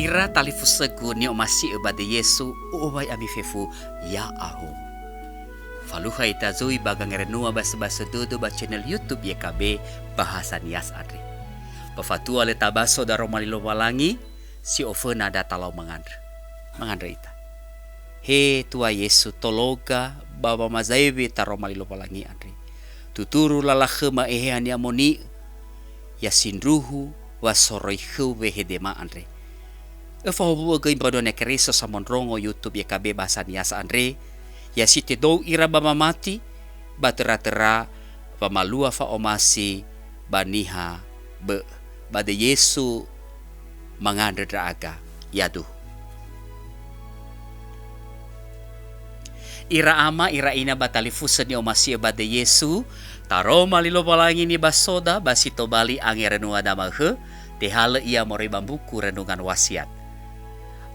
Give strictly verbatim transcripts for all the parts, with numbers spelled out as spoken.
Ira talifusögu ni'omasi'ö ba döi Yesu, u'owai ami fefu, ya'ahowu. Falukha ita zui ba gangerenua basöbasö dödö ba channel YouTube Y K B Bahasa Nias andre. Ba fatua lö tabaso daroma li Lowalangi, si oföna da talau mangandrö. Mangandrö ita. He Tua Yesu, tologa ba wamazaewe taroma li Lowalangi andre. Tuturu lala khöma eheha ni'amoni'ö, ya sindruhu wa soroi khöu wehedema andre. Öfahowu'ö göi mbanua Keriso samondrongo YouTube Y K B Bahasa Nias andre, ya si tedou ira ba wamati, ba töra-töra wamalua fa'omasi ba niha bö'ö. Ba döi Yesu mangandrö ndra'aga, yaduhu. Ira ama, ira ina ba talifusö ni'omasi'ö ba döi Yesu, taroma li Lowalangi nibasoda ba si tobali angerenua damaökhö, tehalö ia moroi ba mbuku Renungan Wasiat.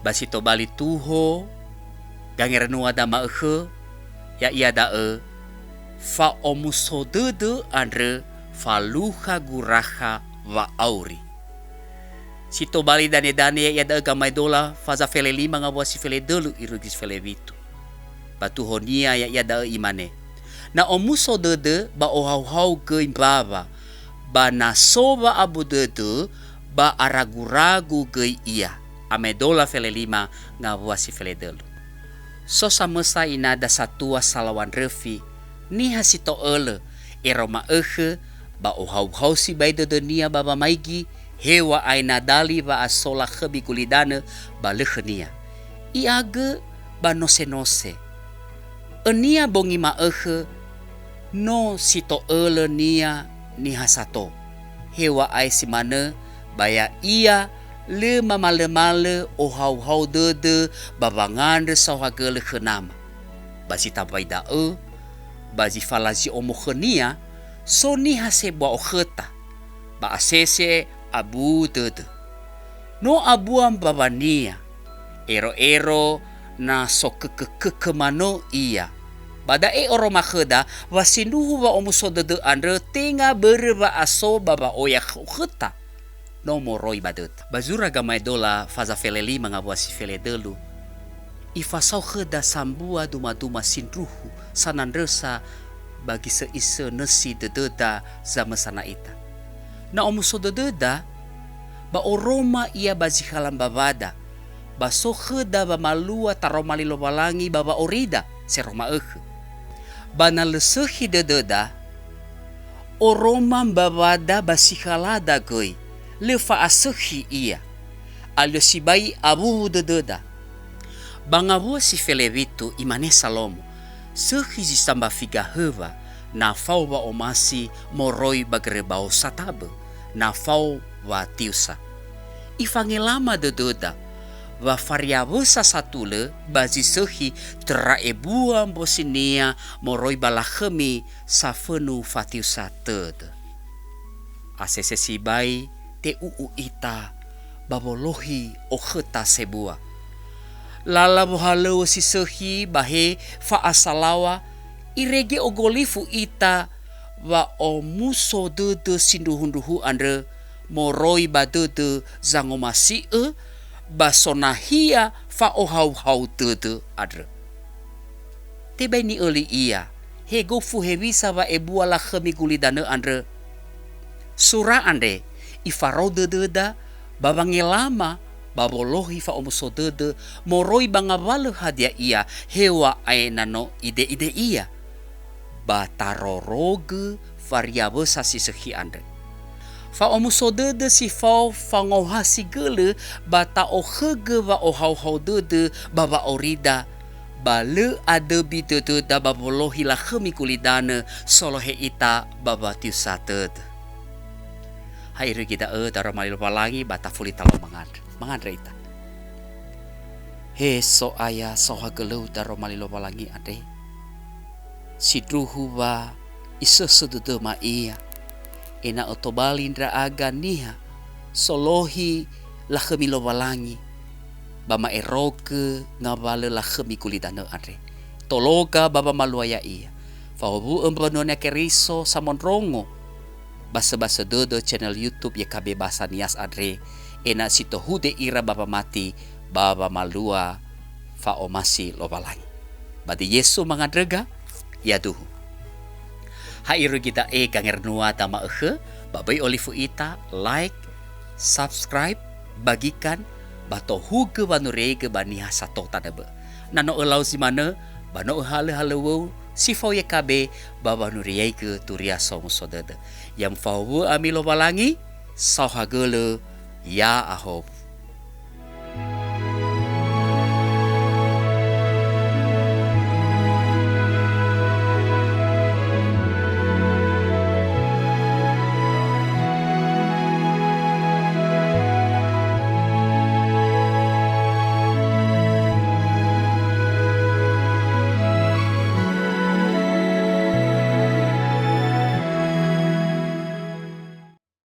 Ba si tobali tuho gangerenua damaökhö, ya'ia da'ö, fa'omuso dödö andrö falukha gurakha wa'auri. Si tobali danedane ya'ia da'ö Gamaedola faza fele lima ngawua si fele dölu irugi si fele witu. Ba tuhonia ya'ia da'ö imane, "Na omuso dödö ba ohauhau göi mbawa, ba na so wa'abu dödö ba aragu-ragu göi ia." Amedola fele lima ngawua si fele dölu. So samösa inada satua salaw̃a ndröfi, niha si to'ölö, ero ma'ökhö, ba ohauhau sibai dödönia ba wamaigi, heŵa'ae na dali wa'aso lakhömi gulidanö ba lö khönia. I'agö ba nose-nose. Önia bongi ma'ökhö, no si to'ölönia niha sato. Heŵa'ae si manö ba ya'ia lö mamalömalö ohauhau dödö ba wangandrö saohagölö khö nama. Ba zi tambai da'ö, ba zi falazi omo khönia, so niha sebua okhöta, ba asese abu dödö. No abua mbawania, ero'ero na sokökökökö manö ia. Ba da'e oroma khöda, wa sindruhu wa'omuso dödö andrö tenga börö wa'aso ba wa'oya khöta, no moroi ba dödö. Ba zura Gamaedola faza fele lima ngawua si fele dölu, ifasao khöda sambua dumaduma sindruhu sanandrösa ba gisö'isö nösi dödöda zamösana ita. Na omuso dödöda, ba oroma ia ba zi khala mbawada, ba so khöda wamalua taroma li Lowalangi ba wa'aurida, seroma ökhö. Ba na lö sökhi dödöda, oroma mbawada ba si khalada göi, lö fa'asökhi ia. Alio sibai awuwu dödöda. Ba ngawua si fele witu imane Salomo, "Sökhi zi samba figa höwa, na fao wa'omasi moroi ba göröbao satabö, na fao watiusa." Ifangelama dödöda, wa fariawösa satulö ba zi sökhi töra ebua mbosinia moroi ba lakhömi safönu fatiusa tödö. Asese sibai te'u'u ita ba wolohi okhöta sebua. Lala wohalöŵö si sökhi ba he fa'asalaŵa, irege ogolifu ita wa'omuso dödö sindruhu-ndruhu andrö moroi ba dödö zangomasi'ö ba sonahia fa'ohauhau dödö andrö. Tebai ni'öli ia, he gofu hewisa wa'ebua lakhömi gulidanö andrö. Sura andre, ifarou dödöda ba wangelama ba wolohi fa'omuso dödö moroi ba ngawalö hadia ia heŵa'ae na no ide'ide ia. Ba tarorogö fariawösa si sökhi andrö. Fa'omuso dödö si fao fangohasi gölö ba ta'okhögö wa'ohauhau dödö ba wa'aurida, ba lö adöbi dödöda ba wolohi lakhömi gulidanö solohe ita ba watiusa tödö. Ha irögi da'ö daroma li Lowalangi ba tafuli talau mangandrö. Mangandrö ita. He So'aya saohagölöu daroma li Lowalangi andre, sindruhu wa isösö dödöma ia, ena'ö tobali ndra'aga niha solohi lakhömi Lowalangi, ba ma'erogö ngawalö lakhömi gulidanö andre. Tologa ba wamalua ya'ia, fahowu'ö mbanua-Nia Keriso samondrongo, basöbasö dödö channel YouTube Y K B Bahasa Nias andre, ena'ö si tohude ira ba wamati ba wamalua fa'omasi Lowalangi. Ba döi Yesu mangandröga, yaduhu. Ha irugi da'e gangernuada ma'ökhö, ba böi olifu ita, like, subscribe, bagikan, ba tohugö wanuriaigö ba niha sato tanö bö'ö. Na no ölau zi manö, ba no öhalö halöwöu, si fao Y K B, ba wanuriaigö Turia Songuso Dödö. Ya mufahowu'ö ami Lowalangi, saohagölö, ya'ahowu.